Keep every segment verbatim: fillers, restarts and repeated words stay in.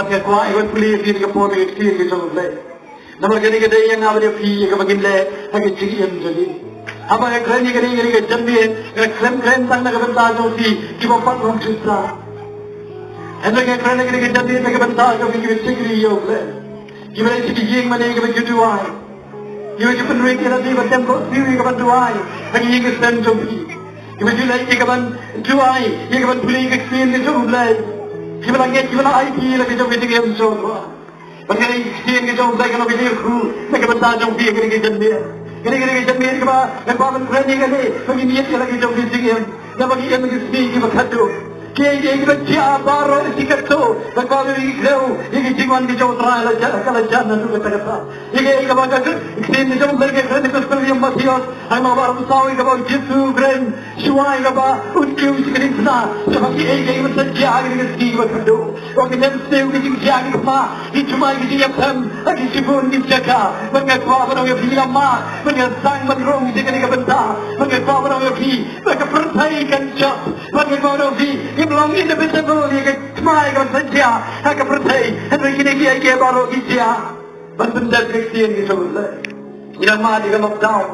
Nga kwah ïa ka pule ïa ka por ïa ka ktien ka jong U Blei. Namar kane ka dei ïa nga bad ïa phi ïa kaba ngin leh ha ka jingim jong ngi. Haba nga kren ïa kane ïa ka jingim, nga khlem kren tang na ka bynta jong phi kiba pat ruh jingsa. Hynrei nga kren ïa kane ka jingim na ka bynta jong phi kiba shakri ïa U Blei, kiba leit sha ki ïing mane kiba ju duwai, kiba ju pynroi ïa lade ba tem khohsiew ïa kaban duwai ha ki ïing ki sem jong phi, kiba ju leit ïa kaban duwai ïa kaban pule ïa ka ktien ka jong U Blei, kiba la ngeit kiba la aiti la ka jong ka jingim jong U Blei. Bad kane ka ktien ka jong U Blei ka long ka jingkyrkhu na ka bynta jong phi ha kane ka janmiet. Kane, kane ka janmiet kaba nga kwah ban kren ïa kane, ba ngin ïeit ïa la ka jong ka jingim. Naba ngi im ha ki sngi kiba khadduh, kiei kiei kiba jia baroh shi katto, nga kwah ba ngi kdew ïa ka jingwan ka jong U Trai la jan, ka la jan naduh katta katta. Ïa kaei kaba ka ktien ka jong U Blei ka kren ha ka gospel jong u Mathaios, ha ka lynnong ba arphew saw, ïa kaba U Jisu u kren shuwa ïa kaba un kiew sha ka diengphna, sha ba kiei kiei kiba sa jia ha kane ka sngi kiba khadduh. Ong, ngin ym sniew ki jingjia ki khmat, ki jumai ki jingïaphem ha ki shibun ki jaka. Bad nga kwah ban ong ïa phi, la mad, bad nga sdang ban rung sha kane ka bynta. Bad nga kwah ban ong ïa phi ba ka pyrthei kan jop. Bad nga kwah ban ong ïa phi, ngim long inevitable ïa ka thymmai kaba sa jia ha ka pyrthei. Hynrei kine kiei kiei baroh ki jia ban pyndep ïa ka ktien ka jong U Blei. Ngi dang mad ïa ka lockdown.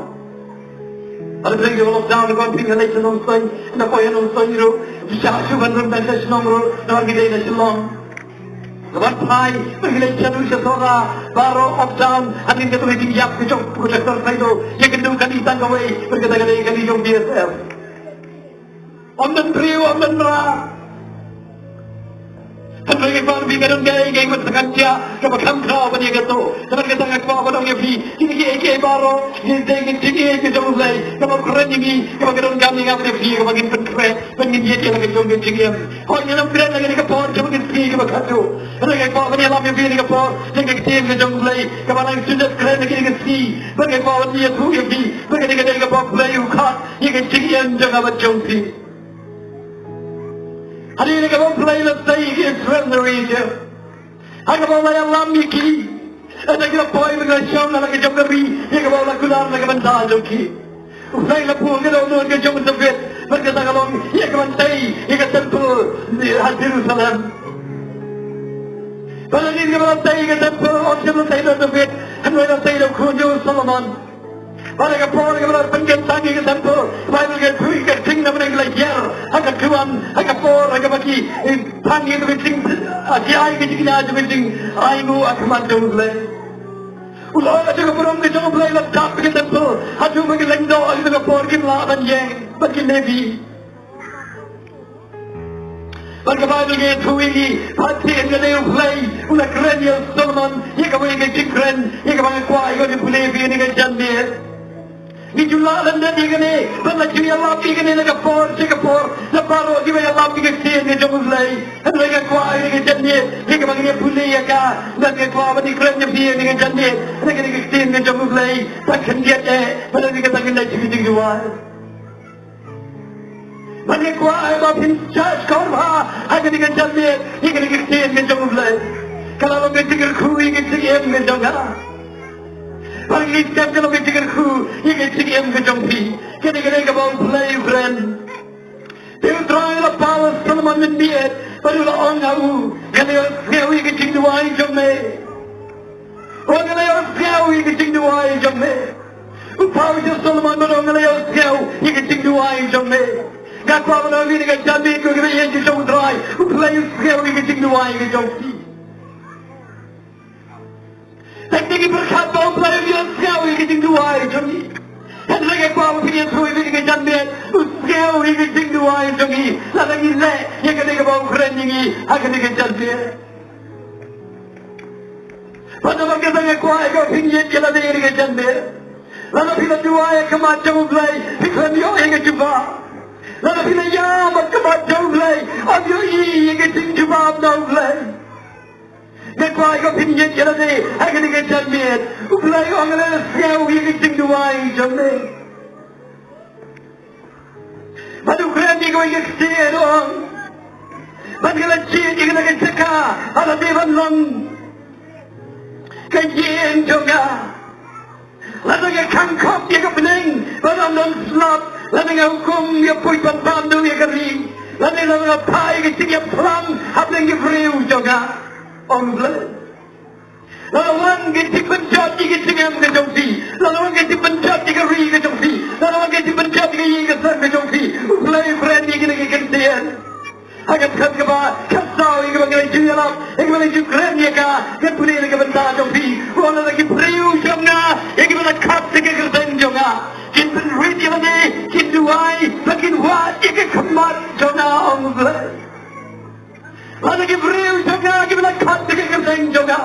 Hynrei ka lockdown ka pynleit sha Nongstoiñ, na poi ha Nongstoiñ ruh, phi shah shuh ban rung na sha shnong ruh, namar ngi dei na Shillong. Ka ban phai, ba ngi leit shaduh sha Sohra, baroh lockdown, hadien kata ka jingïap ka jong u Doctor Saido, ïa kynduh kali tang kawei, bad kata ka dei kali jong B S F. Ym don briew, ym don mrad. Hynrei nga kwah ban ong ïa phi, ka don kaei kaei kaba sa kan jia kaba kham khraw ban ïa kato. Namar kata nga kwah ban ong ïa phi, kine kiei kiei baroh ki dei ki jingïeit ka jong U Blei kaba kren ïa ngi, kaba ka donkam ïa nga bad ïa phi, kaba ngin pynkhreh ban ngin ïeit ïa la ka jong ka jingim. Hooid, ngin ym kren ha kane ka por jong ka sngi kaba khadduh. Hynrei nga kwah ban ïalam ïa phi ha kane ka por jong ka ktien ka jong U Blei kaba nang shu dep kren ha kane ka sngi. Bad nga kwah ban ïathuh ïa phi ba kane ka dei kaba U Blei u khot ïa ka jingim jong nga bad jong phi. Hadien kaba U Blei u la sei ïa ki Israel na ri Ijipt, ha kaba u la ïalam ïa ki, hynda ki la poi bad ki la shong ha la ka jong ka ri, ïa kaba u la kular na ka bynta jong ki. U Blei u la phuh ïa ka dohnud ka jong u David, bad kata ka long ïa ka ban tei ïa ka temple ha Jerusalem. Bad hadien kaba la tei ïa ka temple, ym shym la tei da u David, hynrei la tei da u khun jong u Solomon. Bad ha ka por kaba la pynkyntang ïa ka temple, Baibl ka ïathuh, ka jingna mynne ki la hiar ha ka duwan, ha ka por ha kaba ki, eh, phang ïa ka jing, ah, ki ai ka jingkñia jong ka jingainguh ha khmat jong U Blei. U la ong, ka jingburom ka jong U Blei la dap ha ka temple, haduh ba ki lyngdoh ha ka por kim lah ban ïeng bad ki Levi. Bad ka Baibl ka ïathuh ïa ngi, pat shen ka dei U Blei u la kren ïa u Solomon ïa kawei ka jingkren, ïa kaba nga kwah ïa ngi pule ïa phi ha kane ka janmiet. Ngi ju lah lyndet ïa kane, bad la ju ïalap ïa kane na ka por sha ka por, na baroh kiba ïalap ïa ka ktien ka jong U Blei. Hynrei nga kwah ïa kane ka janmiet, ïa kaba ngi pule ïa ka, bad nga kwah ban ïakren ïa phi ha kane ka janmiet na kane ka ktien ka jong U Blei. Tang khyndiat eh, bad ha kane ka tang khyndiat jingduwai. Bad nga kwah ba phin judge kawei ha kane ka janmiet ïa kane ka ktien ka jong U Blei. Ka la long ka jingkyrkhu ïa ka jingim ka jong nga. Bad ngi shem ka long ka jingkyrkhu ïa ka jingim ka jong phi. Kane ka dei kaba U Blei u kren. Te U Trai u la pall ha u Solomon mynmiet bad u la ong ha u, nga la ïohsngew ïa ka jingduwai jong me. Ong, nga la ïohsngew ïa ka jingduwai jong me. U pall sha u Solomon bad ong, nga la ïohsngew ïa ka jingduwai jong me. Nga kwah ban ong ïa kane ka janmiet, ko kiba ïeit ki jong U Trai, U Blei u sngew ïa ka jingduwai ka jong phi. Te ngi pyrkhat ba U Blei u ïohsngew ïa ka jingduwai jong ngi. Hynrei nga kwah ba phin ïathuh ïa kane ka janmiet, u sngew ïa ka jingduwai jong ngi lada ngi leh ïa kane kaba u kren ïa ngi ha kane ka janmiet. Bad namar kata nga kwah ïa phi ban ïeit ïa lade ha kane ka janmiet. Lada phi la duwai ha khmat jong U Blei, phi khlem ïoh ïa ka jubab. Lada phi la ïam ha khmat jong U Blei, ym ïohi ïa ka jingjubab na U Blei. Nga kwah ïa phi ban ïeit ïa lade ha kane ka janmiet. U Blei u ong, nga la ïohsngew ïa ka jingduwai jong me. Bad u kren ïa kawei ka ktien, u ong, bad nga la jied ïa kane ka jaka ba la dei ban long ka ïing jong nga. Lada nga khang khop ïa ka bneng ba ym don slap, lada nga hukum ïa u puit ban pam duh ïa ka ri, lada nga phah ïa ka jingïaphlang hapdeng ki briew jong nga. Ong Blei. Lada wan ka jingpynjot ïa ka jingim ka jong phi. Lada wan ka jingpynjot ïa ka ri ka jong phi. Lada wan ka jingpynjot ïa ka ïing ka sem ka jong phi. U Blei u kren ïa kine ki kyntien. Ha ka dkhot kaba khatsaw ïa kaba ngi la ju ïalap, ïa kaba ngi la ju kren ïa ka, ngan pule na ka bynta jong phi. Wan na ki briew jong nga, ïa kiba la khot da ka kyrteng jong nga. Kin pynrit ïa lade, kin duwai, bad kin wad ïa ka khmat jong nga, ong U Blei. Lada ki briew jong nga kiba la khot da ka kyrteng jong nga,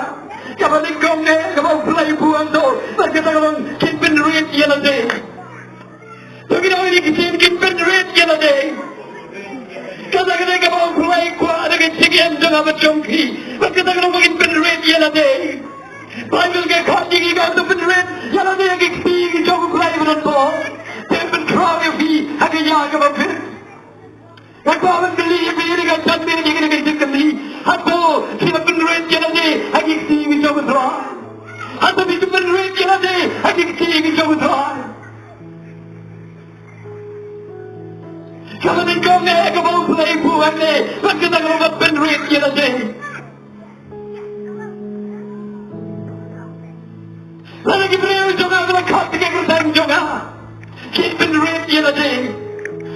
kaba nyngkong eh kaba U Blei u buh hangto, bad kata ka long kin pynrit ïa lade. To ngin ong ïa ki ktien kin pynrit ïa lade. Kata ka dei kaba U Blei u kwah na ka jingim jong nga bad jong phi. Bad kata ka long ba kin pynrit ïa lade. Baibl ka khot ïa ngi ba to pynrit ïa lade ha ki kti ki jong U Blei ba don bor. Te pynkhraw ïa phi ha ka ïa kaba pher. Nga kwah ban kylli ïa phi ïa ka janmiet ïa kane ka jingkylli. Hato phi la pynrit ïa lade ha ki kti ki jong U Trai? Hato phi pynrit ïa lade ha ki kti ki jong U Trai? Kaba nyngkong eh kaba U Blei u buh hangne, bad kata ka long ban pynrit ïa lade. Lada ki briew jong nga ki la khot da ka kyrteng jong nga, kin pynrit ïa lade.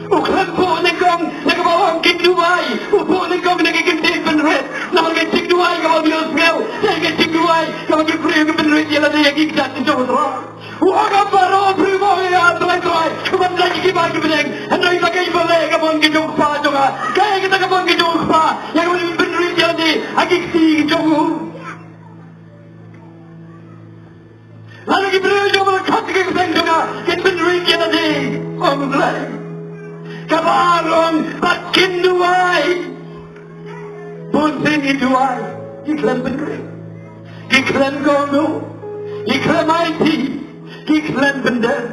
U khlem buh nyngkong na kaba ong kin duwai, u buh nyngkong na ka kyntien pynrit. Namar ka jingduwai kaba ym ïohsngew, ka jingduwai kaba ki briew ki pynrit ïa lade ïa ki kjat jong U Trai. U ong, ïa baroh briew ba ong ïa U Trai, Trai, u ban lait ïa kiba ki bneng. Hynrei la ka balei ka mon ka jong U Kpa jong nga? Kaei kata ka mon ka jong U Kpa? Ïa kaba pynrit ïa lade ha ki kti ki jong u. Lada ki briew jong nga ki la khot da ka kyrteng jong nga, kin pynrit ïa lade, ong U Blei. Kaba ar ong, bad kin duwai. Bun sien ki duwai, ki khlem pynrit, ki khlem kohnguh, ki khlem aiti, ki khlem pyndem.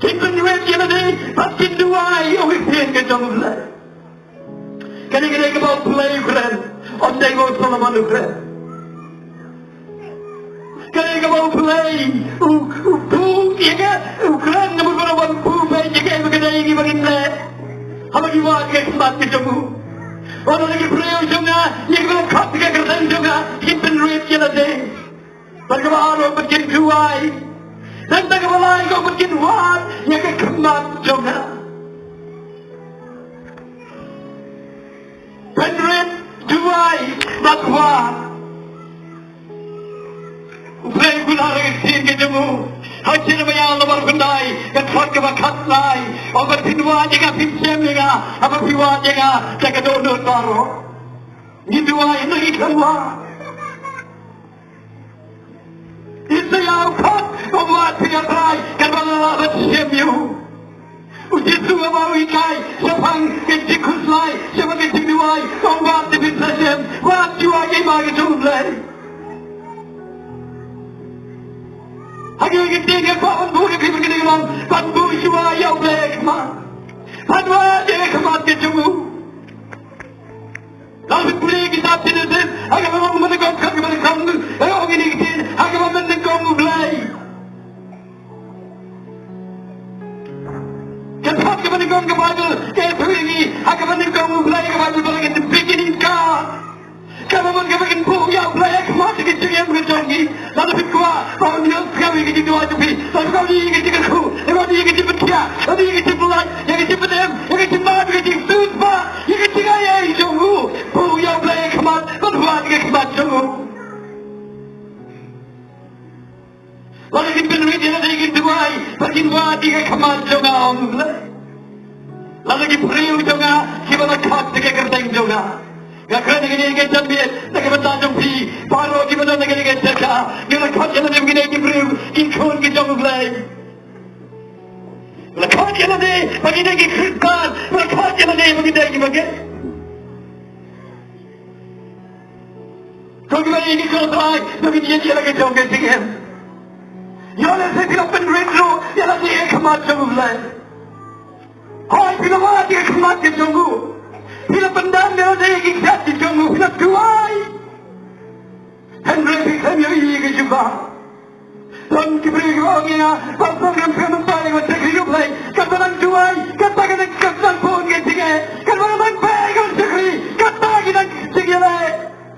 Kin pynrit ïa lade, bad kin duwai, ong ka ktien ka jong U Blei. Kane ka dei kaba U Blei u kren, ym dei ba u Solomon u kren. Kane kaba U Blei u, u buh ïa ka, u kren namar ba u buh ïa ka, ïa ka ba ka dei ïa ka ba ngin leh. Haba ngi wad ïa ka khmat ka jong u. Wat la ki briew jong nga, ïa kiba la khot da ka kyrteng jong nga, kin pynrit ïa lade. Bad kaba ar ong, bad kin duwai. Nangta kaba lai ka ong, bad kin wad ïa ka khmat jong nga. Pynrit, duwai bad wad. U Blei u kular ha ka ktien ka jong u ha Jeremaïah lynnong ba khyndai, ka dkhot kaba khatlai. Ong, bad phin wad ïa nga, phin shem ïa nga, haba phi wad ïa nga da ka dohnud baroh. Ngi duwai, ngi khlem wad. Isaiah u khot, u wad ïa U Trai, katba nga lah ban shem ïa u. U Jisu haba u hikai shaphang ka jingkhuslai, shaphang ka jingduwai, u wad te phin sa shem, wad, duwai ïa i Ama ka jong U Blei. Ha kane ka ktien nga kwah ban buh ïa phi, ban buh shuwa ïa U Blei ha khmat. Ban wad ïa ka khmat ka jong u. Lada phi pule kitab Jenesis, ha kaba mynnyngkong, ha kaba mynnyngkong, ha kaba mynnyngkong, ha kaba mynnyngkong U Blei. Ka dkhot kaba nyngkong ka Baibl ka ïathuh ïa ngi, ha kaba nyngkong U Blei, ka Baibl ka ong, in the beginning God. Kaba mon kaba kin buh ïa U Blei ha khmat ka jingim ka jong ngi. Lada phi kwah ba un ïohsngew ïa ka jingduwai jong phi, lada phi kwah ïa ka jingkyrkhu, lada phi kwah ïa ka jingpynkhiah, lada phi kwah ïa ka jingpynlait, ïa ka jingpyndem, ïa ka jingmap, ïa ka jingpynjah, ïa ka jingaiei jong u, buh ïa U Blei ha khmat, bad wad ïa ka khmat jong u. Lada kin pynrit ïa lade, kin duwai, bad kin wad ïa ka khmat jong nga, ong U Blei. Lada ki briew jong nga kiba la khot da ka kyrteng jong nga. Nga kren ha kane ka janmiet na ka bynta jong phi baroh kiba don ha kane ka jaka. Nga la khot ïa lade ba kin dei ki briew, ki khun ki jong U Blei. Nga la khot ïa lade ba kin dei ki Khristan. Nga la khot ïa lade ba kin dei kiba ngeit. Ko kiba ïeit ki ko Trai, to ngin ïeit ïa la ka jong ka jingim. Ïoh lehse phi la pynrit ruh ïa lade ha khmat jong U Blei. Hooid, phi la wad ïa ka khmat ka jong u. Phi la pyndem ïa lade ha ki kjat ki jong u, phi la duwai. Hynrei phi khlem ïohi ïa ka jubab. Don ki briew kiba ong ïa nga, Pastor, ngam khlem poi ban shakri ïa U Blei. Katba nang duwai, katba ka nang, katba nang bun ka jingeh, katba nang beh ka ban shakri,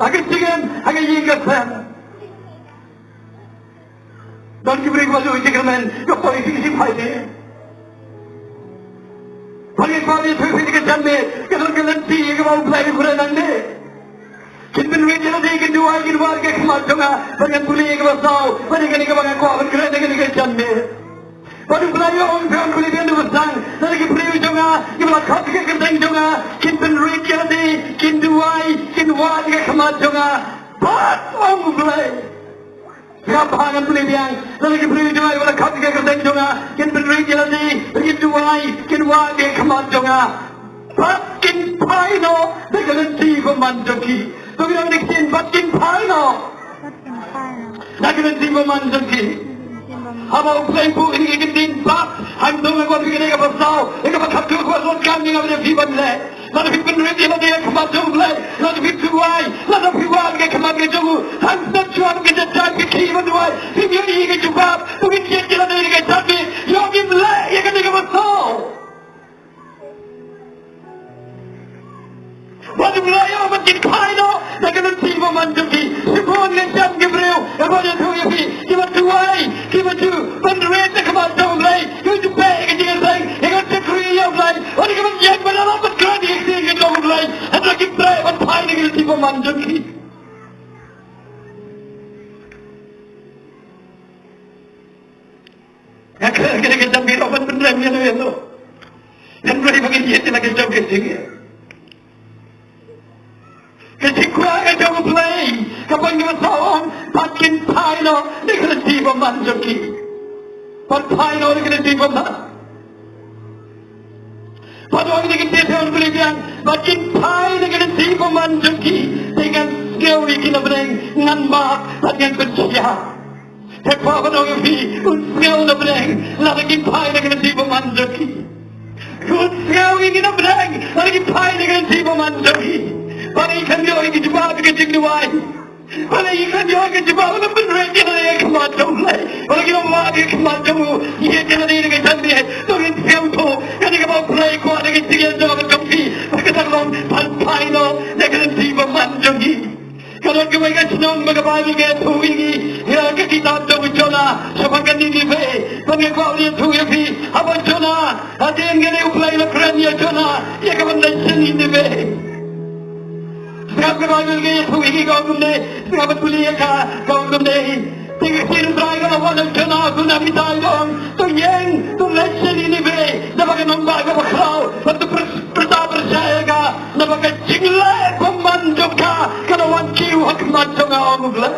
Ha ka jingim, ha ka ïing ka sem. Don ki briew ba ju jingkyrmen, ka poi ki jingphai de. Ba ngi kwah ïathuh ïa ka jingkyrmen, ka don ka lynti kaba U Blei u kren nangne. Kin pynrit ïa lade, kin duwai, kin wad ïa ka khmat jong nga, ba ngan pule ïa kaba saw, ba dei kane kaba nga kwah ban kren ha kane ka janmiet. Bad U Blei u ong, phi ong, pule biang, to ba sdang, lada ki briew jong nga, kiba la khot ïa ka kyrteng jong nga, kin pynrit ïa lade, kin duwai, kin wad ïa ka khmat jong nga. Bad ong U Blei, nga, phi ong, ngan pule biang, lada ki briew jong nga, kiba la khot ïa ka kyrteng jong nga, kin pynrit ïa lade, kin duwai, kin wad ïa ka khmat jong nga. Bad kin phai noh da ka lynti bymman jong ki. To ngin ong da ka ktien, bad kin phai noh. Bad kin phai noh. Da ka lynti bymman jong ki. Haba U Blei u buh ïa kane ka ktien bad, hangto nga kwah phi kane kaba saw, ïa kaba khatduh kaba sngewthuh ïa nga bad ïa phi ban leh. Lada phi pynrit ïa lade ha khmat jong U Blei, lada phi duwai, lada phi wad ïa ka khmat ka jong u, hangta shuwa ka jait jait phi khie ban duwai, phim ïohi ïa ka jubab, to ngin jied ïa lade ïa ka jait phi, ïoh ngim leh ïa kane kaba saw. Bad U Blei u ong bad kin phai noh da ka lynti bymman jong ki. Shibun ngi shem ki briew, nga kwah ïathuh ïa phi, kiba duwai, kiba ju pynrit ïa ka khmat jong U Blei, kiba ju peit ïa ka jingïaseng, ïa ka shakri ïa U Blei, bad kiba ïeng bad ïarap bad kren ïa ka ktien ka jong U Blei, hynrei kim treh ban phai da ka lynti bymman jong ki. Nga kren kane ka jingmut ruh ban pynrem ïa no ïa no. Hynrei ba ngin ïeit ïa la ka jong ka jingïeit. Ka jingkwah ka jong U Blei, ka ban ïa saw ong, bad kin phai noh da ka lynti bymman jong ki. Bad phai noh da ka lynti bymman. Bad ong ïa ka ktien, phi ong, pule biang, bad kin phai da ka lynti bymman jong ki. Te ngan sngew ïa ki na bneng, ngan map, bad ngan pynshai. Te kwah ban ong ïa phi, un sngew na bneng, lada kin phai da ka lynti bymman jong ki. Un sngew ïa ngi na bneng, lada kin phai da ka lynti bymman jong ki. Ba ngi khlem ïoh ïa ka jubab ha ka jingduwai. Ba ngi khlem ïoh ïa ka jubab, lada pynrit ïa lade ha khmat jong U Blei. Ba ngi khlem wad ïa ka khmat jong u, ïa ka lade ha ka janmiet. To ngin sngewthuh, kane kaba U Blei u kwah da ka jingïeit jong nga bad jong phi. Ba ka dang long, ban phai noh da ka lynti bymman jong ngi. Ka don kawei ka shnong ba ka Baibl ka ïathuh ïa ngi, ïa ka kitab jong u Jonah, shaphang ka Nineveh. Bad nga kwah ban ïathuh ïa phi, haba u Jonah, hadien kane U Blei u la kren ïa u Jonah, ïa kaban leit sha Nineveh. Sngap, ka Baibl ka ïathuh ïa ngi, ka ong kumne, sngap, ban pule ïa ka, ka ong kumne. Te ka ktien U Trai ka la wan ha u Jonah, u Jonah, u Trai u ong, to ïeng, to leit sha Nineveh, naba ka nongbah kaba khraw, bad to pyrshah, pyrshah ïa ka, naba ka jingleh bymman jong ka, ka la wan kiew ha khmat jong nga, ong U Blei.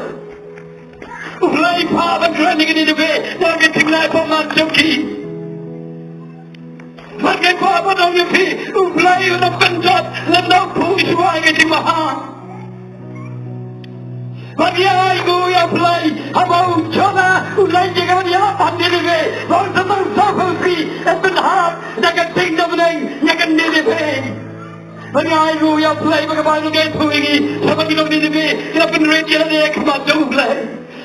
U Blei u phah ban kren ïa ki Nineveh, naba ka jingleh bymman jong ki. Bad nga kwah ban ong ïa phi, U Blei un ym pynjot lada u phuh shuwa ïa ka jingbha. Bad ïa ai nguh ïa U Blei, haba u Jonah u leit ïa kaban ïalap ha Nineveh, ba un sa tang saphew sngi, yn pynhap da ka ding na bneng ïa ka Nineveh. Bad nga ai nguh ïa U Blei ba ka Baibl ka ïathuh ïa ngi, shaphang ki nong Nineveh, ki la pynrit ïa lade ha khmat jong U Blei.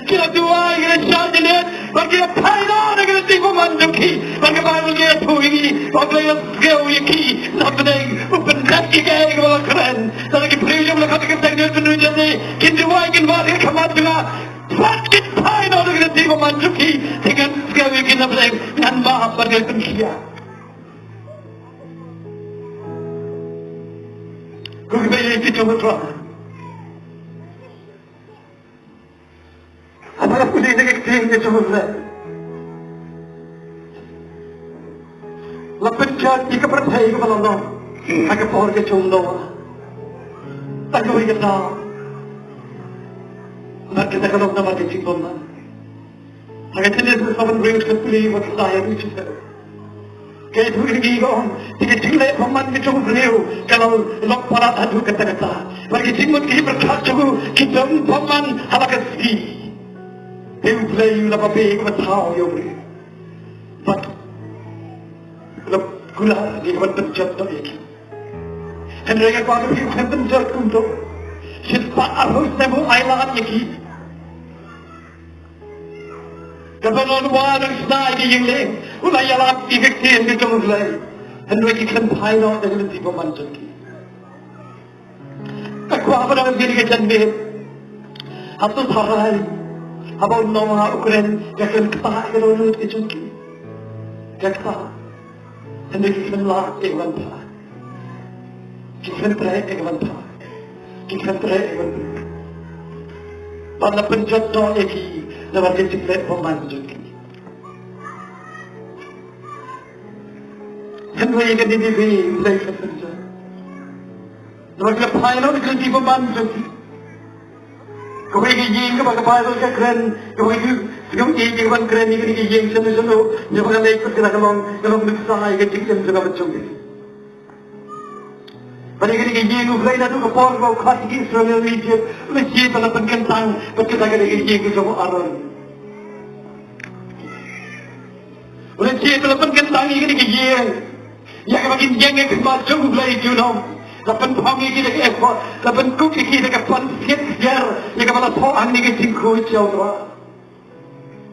Ki la duwai, ki la shad ïa lade, bad ki la phai noh da ka lynti bymman jong ki. Bad ka Baibl ka ïathuh ïa ngi, ba U Blei u la sngew ïa ki na bneng, u pyndep ïa kaei kaba la kren. Lada ki briew jong u la khot ïa ka kyrteng, u pynrung ïa ki, kin duwai, kin wad ïa ka khmat jong nga, bad kin phai noh da ka lynti bymman jong ki, te ngan sngew ïa ki na bneng, ngan map bad ngan pynkhiah. Ko kiba ïeit ki jong U Trai, haba la pule ïa ka ktien ka jong U Blei, la pynjot ïa ka pyrthei kaba la long ha ka por ka jong u Noah. Tang kawei ka daw, bad kata ka long namar ka jingbymman. Ha ka Jenesis kaba hynriew, dkhot hynriew bad khyndai haduh shiphew, ka ïathuh ïa ngi, ka ong, te ka jingleh bymman ka jong u briew ka la long palat haduh katta katta. Bad ka jingmut ka jingpyrkhat jong u ki bym bymman ha la ka sngi. Te U Blei u la babe kaba thaw ïa u briew, bad u la kular ïa ka ban pynjot noh ïa ki. Hynrei nga kwah ban ong, u khlem pynjot kumto. Shispah arphew snem u ailad ïa ki. Katba u la wan u shna ïa ka ïing lei, u la ïalap ïa ka ktien ka jong U Blei, hynrei ki khlem phai noh da ka lynti bymman jong ki. Nga Kwah ban ong ïa kane ka janmiet, hato tharai haba u nongha u kren, ka kren ktah ïa ka dohnud ka jong ki? Ka ktah. Hynrei ki kren lah ïa ka ban phah, ki kren treh ïa ka ban phah, ki kren treh ïa ka ban phah. Bad la pynjot noh ïa ki namar ka jingleh bymman jong ki. Hynrei ïa ka Ninive, Blei u la pynjot. Namar ka phai noh ka jingim bymman jong ki. Kawei ka ïing kaba ka Baibl ka kren, kaba ka ju sngewthuh ïa ka ban kren ïa ka ïing shano shano, ïa ba ka leit pat ka la ka long, ka long nuksa ïa ka jingim jong ka ba jong ka. Bad ïa ka ïing U Blei naduh ka por ba u khot ïa ki Israel na Ijipt, u la jied bad la pynkyntang bad kata ka dei ka ïing ka jong u Aaron. U la jied bad la pynkyntang ïa kane ka ïing, ïa kaba kin ïeng ha khmat jong U Blei junom. La pynphong ïa ki da ka ephod, la pynkup ïa ki da ka pansngiat ksiar, ïa kaba la thoh hangne ka jingkhuid jong U Trai.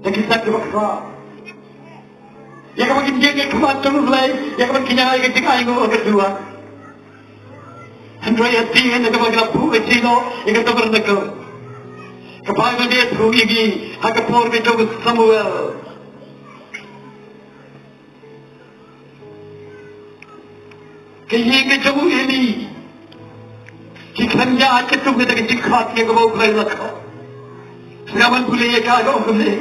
Da ki tat kiba khraw. Ïa kaba kin ïeng ha khmat jong U Blei, ïa kaba kin ïa ka jingainguh ha ka duwan. Hynrei hadien kaba ki la buh ka jingïaroh ïa ka tabernacle, ka Baibl ka ïathuh ïa ngi ha ka por ka jong u Samuel. Ka ïing ka jong u Eli, ki khlem ïa katkum kata ka jingkhot ïa kaba U Blei u la khot. Sngap ban pule ïa ka, ka ong kumne.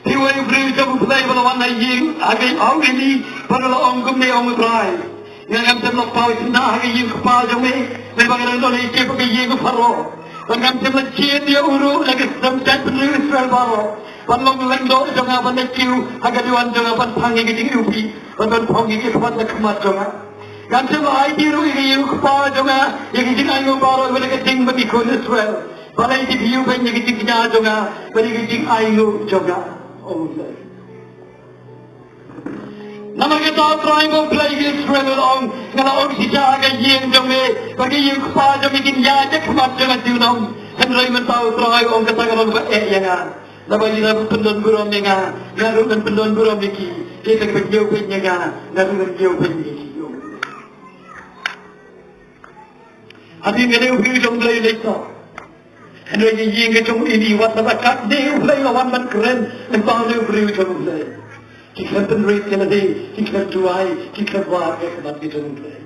Te uwei u briew jong U Blei uba la wan ha ïing ha ka, ha u Eli, bad u la ong kumne, ong U Trai. Nga ngam shym la paw sngewbha ha ka ïing u kpa jong me, namar ba nga dang don ha ka ïing u Pharaoh. Bad ngam shym la jied ïa u ruh na ka snem jaitbynriew Israel baroh. Ban long lyngdoh jong nga, ban leit kiew ha ka duwan jong nga, ban phang ïa ka jingiwbih, ban, ban phong ïa ki ephod na khmat jong nga. Ngam shym la aiti ruh ïa ka ïing u kpa jong nga ïa ka jingainguh baroh, bad ïa ka jingmih ki khun Israel. Ban aiti phi ïa u beiñ ïa ka jingkñia jong nga bad ïa ka jingainguh jong nga, ong U Blei. Namar kata U Trai U Blei Israel u la ong, nga la ong shisha ha ka ïing jong me bad ka ïing u kpa jong me kin ïaid ha khmat jong nga junom. Hynrei mynta U Trai u ong kata ka long kaba eh ïa nga. Naba ngi la pyndon burom ïa nga, nga ruh ngan pyndon burom ïa ki. Te kaba ngi ïoh beiñ ïa nga, nga ruh ngan ïoh beiñ ïa ki. Hadien kane u briew jong U Blei u leit noh. Hynrei ka ïing ka jong u Eli, wat la katne U Blei la wan ban kren lyngba une u briew jong U Blei. Ki khlem pynrit ïa lade, ki khlem duwai, ki khlem wad ïa ka mat ka jong U Blei.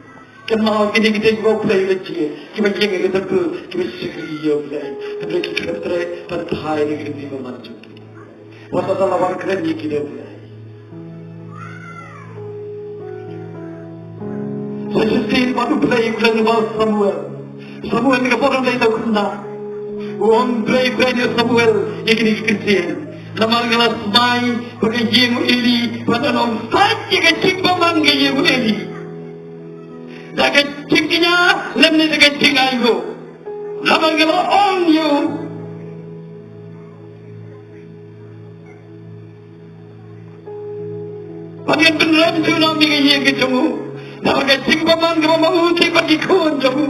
Kynmaw kine ki dei kiba U Blei u la jied, kiba ïeng ha ka templ, kiba shakri ïa U Blei. Hynrei ki khlem treh ban phai ïa ka lynti bymman jong ki. Wat la wan kren ïa ki da U Blei. Sa shisien pat U Blei u kren lyngba u Samuel. Samuel kaba u dei u khynnah. U ong, Blei, Blei, ïa Samuel, ïa kine ki ktien. Namar nga la smai ba ka ïing u Eli, ba ka long sait ïa ka jingbymman ka ïing u Eli. Da ka jingkñia lymne da ka jingainguh. Namar nga la ong ïa u ba ngan pynrem junom ïa ka ïing ka jong u. Namar ka jingbymman kaba ma u te bad ki khun jong u.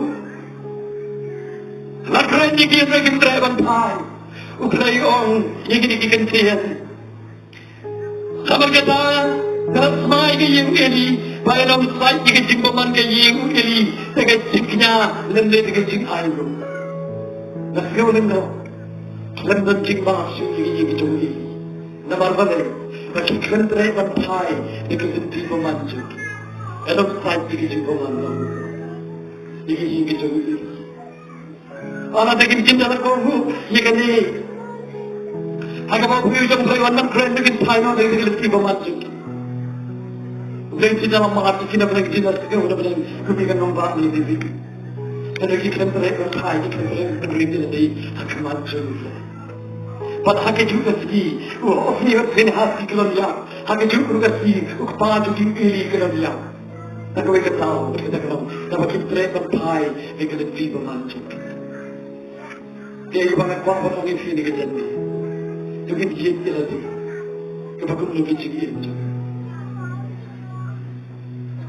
La kren ïa ki hynrei kim treh ban phai. U Blei u ong ïa kine ki ktien. Namar kata, nga la smai ïa ka ïing u Eli, ba ka long sait ïa ka jingbymman ka ïing u Eli, da ka jingkñia lymne da ka jingainguh. Nga sngew lyngngoh. Khlem don jingmap shuh ïa ka ïing ka jong u Eli. Namar balei? Ba ki khlem treh ban phai da ka lynti bymman jong ki. Ka long sait ïa ka jingbymman jong u Eli. Ïa ka ïing ka jong u Eli. Haba ki jin da la kohnguh ïa kane, ha kaba u briew jong U Blei u wan ban kren, ki khlem phai noh da ka lynti bymman jong ki. U Blei u jin da la map ïa ki, namar ki jin da la kohnguh, namar kum ïa ka nongbah Ninive. Hynrei ki khlem treh ban phai, ki khlem treh ban pynrit ïa lade ha khmat jong U Blei. Bad ha kajuh ka sngi, u Hofni bad Phinehas ki khlem ïap. Ha kajuh ruh ka sngi, u kpa jong ki u Eli u khlem ïap. Na kawei ka daw, kata ka long, naba kim treh ban phai ïa ka lynti bymman jong ki. Kaei kaba nga kwah ban ong ïa phi kane ka janmiet. To ngin jied ïa lade. Kaba kumno ka jingim jong ngi.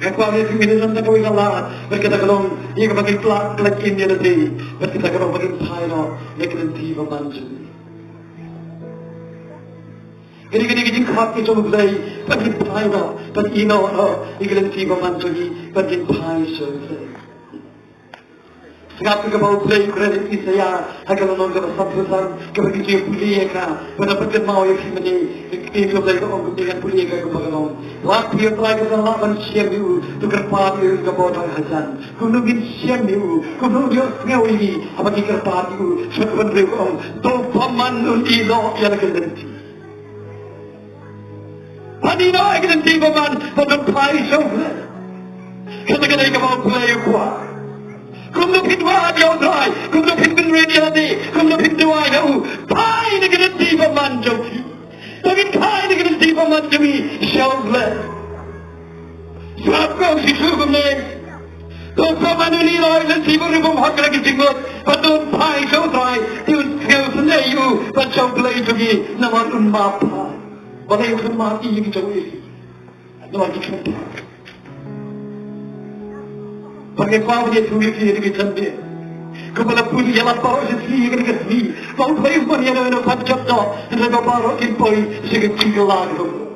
Nga kwah ïa phi ngin ïa don da kawei ka lad, bad kata ka long, ïa kaba ngin khlad khlad ïa lade, bad kata ka long ba ngin phai noh ïa ka lynti bymman jong ngi. Kane, kane ka jingkhot ka jong U Blei, ba ngin phai noh, ba ngin ïehnoh noh ïa ka lynti bymman jong ngi, ba ngin phai sha U Blei. Sngap ïa kaba U Blei u kren ha Isaïah ha ka lynnong kaba sanphew san, kaba ki ju pule ïa ka, ba da pynkyndit ïa ki mane, ki pule ïa ka, ong kumne, ngan pule ïa ka kumba ka long. Lap ïa U Trai ka san lah ban shem ïa u, to kyrpad ïa u ka bor tang hajan. Kumno ngin shem ïa u, kumno ngin ïohsngew ïa u, haba ngi kyrpad ïa u, sha ka ban briew ka ong, to bymman un ïeh noh ïa la ka lynti. Pynïeh noh ïa ka lynti bymman, ban phai sha U Blei. Kata ka dei kaba U Blei u kwah. Kumno phin wad ïa U Trai, kumno phin bynriew ïa lade, kumno phin duwai ïa u, phai na ka lynti bymman jong phi. To ngin phai na ka lynti bymman jong ngi sha U Blei. Sngap, ko Jisu kumne. To bymman un ïeh noh ïa la ka lynti ba u bym hok ïa la ka jingmut, bad to phai sha U Trai, te un kiew sngewsih ïa u, bad sha U Blei jong ngi, namar un map. Balei un map ïa ki jong ngi? Namar ki khlem phai. Bad nga kwah ban ïathuh ïa phi ha kane ka sngi. Kumba la pule ïa la baroh shi sngi ha kane ka sngi, ba U Blei u mon ïano ïano ban jot noh, hynrei ba baroh kin poi sha ka jingkylla kaba mut.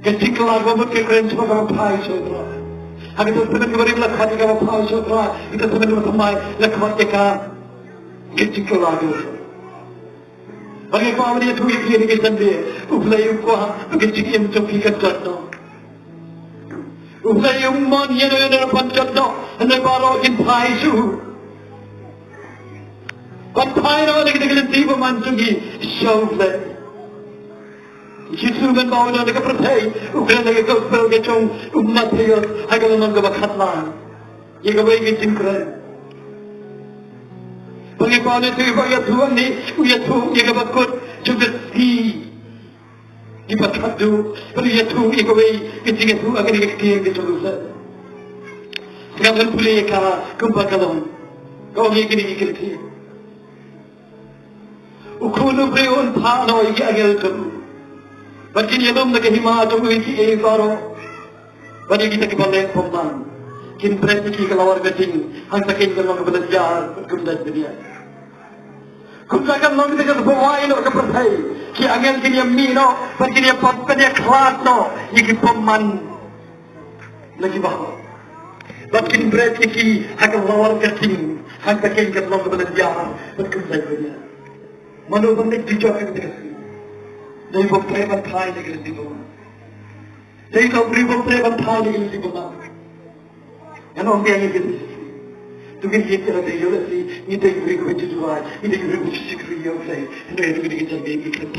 Ka jingkylla kaba mut ka kren shaphang kaba phai sha U Trai. Ha ka Testament kaba rim la khot ïa kaba phai sha U Trai, ha ka Testament kaba thymmai la khot ïa ka, ka jingkylla kaba mut. Bad nga kwah ban ïathuh ïa phi ha kane ka sngi, U Blei u kwah ba ka jingim jong phi kan jot noh. U Blei u mon ïano ïano ban jot noh, hynrei baroh kin phai sha u. Ban phai noh na ka lynti bymman jong ngi sha U Blei. Jisu mynba u don ha ka pyrthei, u kren ha ka gospel ka jong u Mathaios ha ka lynnong kaba khatlai. Ïa kawei ka jingkren. Ba ngi kwah ban ïathuh, ba ïathuh hangne, u ïathuh ïa kaba kut jong ka sngi. Ngi pat khadduh, ba u ïathuh ïa kawei ka jingïathuh ha kane ka ktien ka jong u Blei. Nga ban pule ïa ka kumba ka long. Ka ong ïa kine ki ktien. U Khun u briew un phah noh ïa ki angel jong u. Bad kin ïalum na ka hima jong u ïa kiei baroh. Bad ïa kita kiba leh bymman. Kin bret ïa ki ha ka lawar ka ding, hangta keiñ kan long kaba lynñiar, bad kim dait bniah. Kumta kan long kita kiba wai noh ka pyrthei. Ki angel kin ïa mih noh, bad kin ïa pat, bad ïa khlad noh ïa ki bymman. Na ki baroh. Bad kin bret ïa ki ha ka lawar ka ding, hangta keiñ kan long kaba lynñiar, bad kim dait bniah. Mano ban leit dujok ha kata ka sngi? Dei uba treh ban phai na ka lynti bymman. Dei uta u briew uba treh ban phai na ka lynti bymman. Ngan ong biang ïa phi. To ngin ïeit ïa lade ïa U Blei, ngi dei ki briew kiba ju duwai, ngi dei ki briew kiba ju shakri ïa U Blei. Hynrei ha kane ka janmiet ngi khlem